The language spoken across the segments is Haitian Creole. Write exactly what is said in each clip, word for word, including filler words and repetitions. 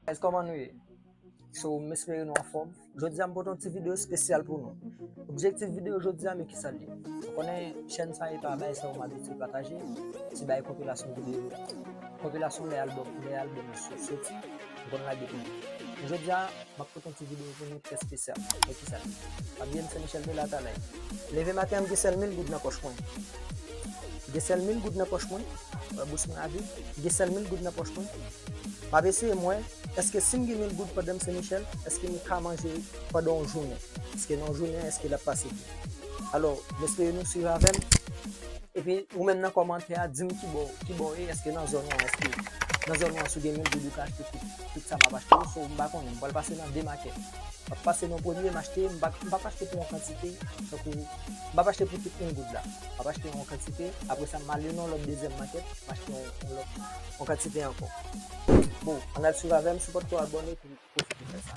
Guys, kòman nou ye? So, m espere nou anfòm. Jodi a, m pote yon ti videyo espesyal pou nou. Objektif videyo jodi a, men kisa l ye? Ou konnen chèn sa e pa bagay sa yo m abitye pataje. Se bay konpilasyon videyo. Konpilasyon lè albòm, lè albòm yo sot-, soti, m konn lage pou nou. Jodi a, m ap pote yon ti videyo pou nou trè espesyal. Men kisa l ye? Pa bliye m Sen Michèl de la talè. Leve maten an, m gen sèl mil goud nan pòch mwen. Gen sèl mil goud nan pòch mwen. Wè, bous mwen a vid. Gen sèl mil goud nan pòch mwen. M ap eseye m wè, èske si m gen mil goud pandan m Sen Michèl, èske m ka manje pandan yon jounen? Èske nan yon jounen, èske l ap pase byen? Alò, m espere nou swiv avè m. Epi, ou menm nan kòmantè a, di m kibò, kibò w ye, èske nan zòn ou an, èske nan zòn ou an, si w gen mil goud, ou ka achte tout, tout sa m ap achte yo, so, m pa konnen, m pral pase nan de makèt. M ap pase nan premye, m achte, m pa, m p ap achte pou yon kantite, tankou, m p ap achte pou tout mil goud la. M ap achte yon kantite, apre sa, m ale nan lòt dezyèm makèt, m achte yon, yon lòt, yon kantite ankò. Bon, ann al swiv avè m, si w potko abòne, pou pwofite fè sa.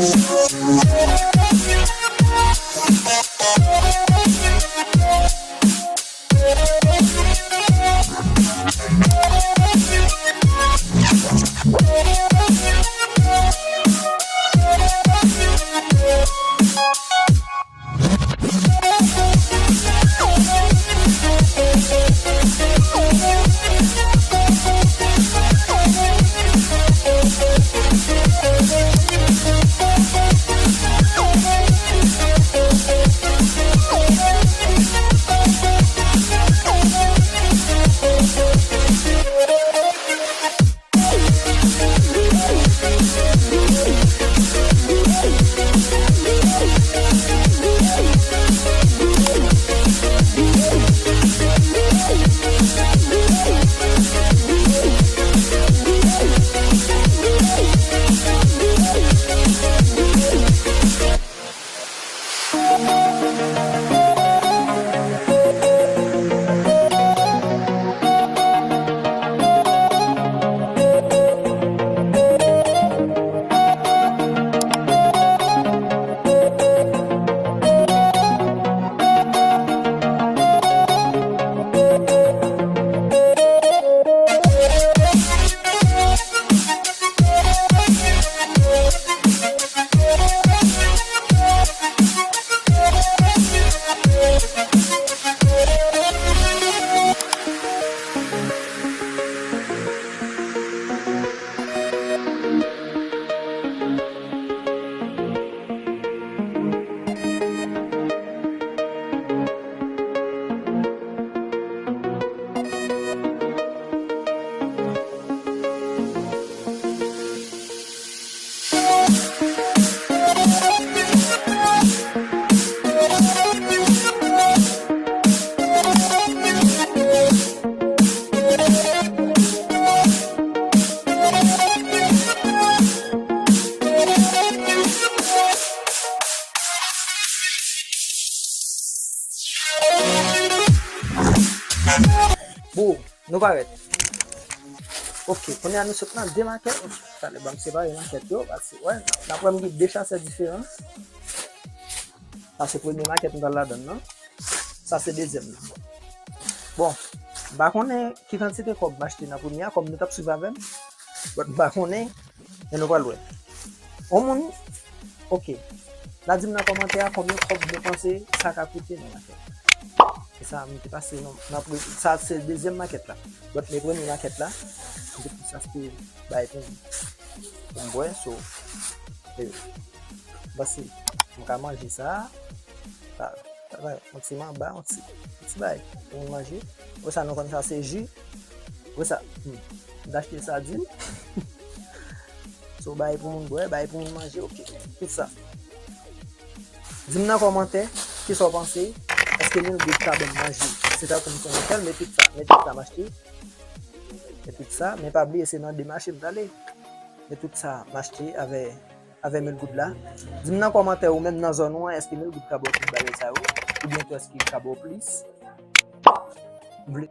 Mèsi. Bon, nou parèt. Ok, kounye a nou sot nan de makèt. Ok, talè ban m separe makèt yo, paske, wè, n ap wè m gen de chasè diferan. Sa se premye makèt m pral ladan l nan. Sa se dezyèm nan. Bon, m pa konnen ki kantite kòb m achte nan premye a, kòm nou t ap swiv avè m. But m pa konnen, men nou pral wè. On moun, ok. N a di m nan kòmantè a konbyen kòb nou panse sa ka koute nan makèt. E sa, m te pase nan, nan pre-, sa se dezyèm makèt la. But, men premye makèt la, m te plis achte bay pou m, pou m bwè, so, e, m panse m ka manje sa, sa, sa va, yon ti manba, yon ti, yon ti bay pou m manje. Apre sa, nou konn sa se ji. Apre sa, hmm, m t achte sadin. So, bay pou moun bwè, bay pou moun manje, ok. Tout sa. Di m nan kòmantè, kisa w panse? Èske mil goud ka ban m manje? Se tankou m se yon sèl, men tout sa, men tout sa m achte. Men tout sa, men pa bliye se nan de mache m t ale. Men tout sa m achte avè, avè mil goud la. Di m nan kòmantè ou menm nan zòn ou an, èske mil goud ka ba w tout bagay sa yo? Oubyen tou èske l ka ba w plis? M vle